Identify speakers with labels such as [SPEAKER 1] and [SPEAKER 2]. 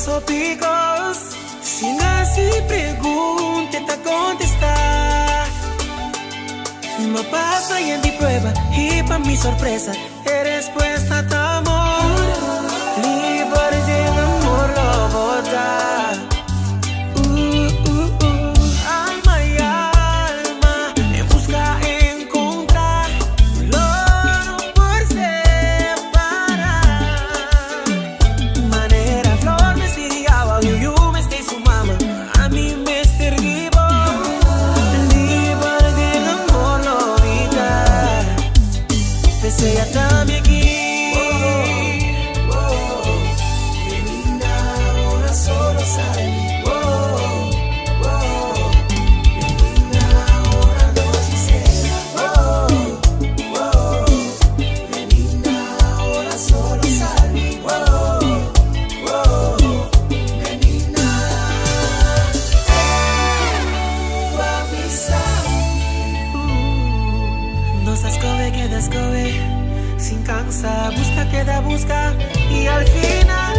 [SPEAKER 1] Hopi kos. Sin hasi pregunta, e ta kontestá. M'a pasa yen di prueba i pa mi sorpresa e respuesta ta amor. Liber den amor lo bo ta. Uh, uh, uh. Alma i alma en buska enkontrá. Lo no por separá. Manera flor mester di awa, yu yu mester su mama. Ami mester di bo. Liber den amor lo mi ta. P'esei at'ami aki. Mi linda, ora solo sali. Oh, mi linda, ora nochi sera. Oh, mi linda, ora solo sali. Oh, mi linda. Hey, Nos a skohe keda skohe, sin kansa, buska keda buska i al final.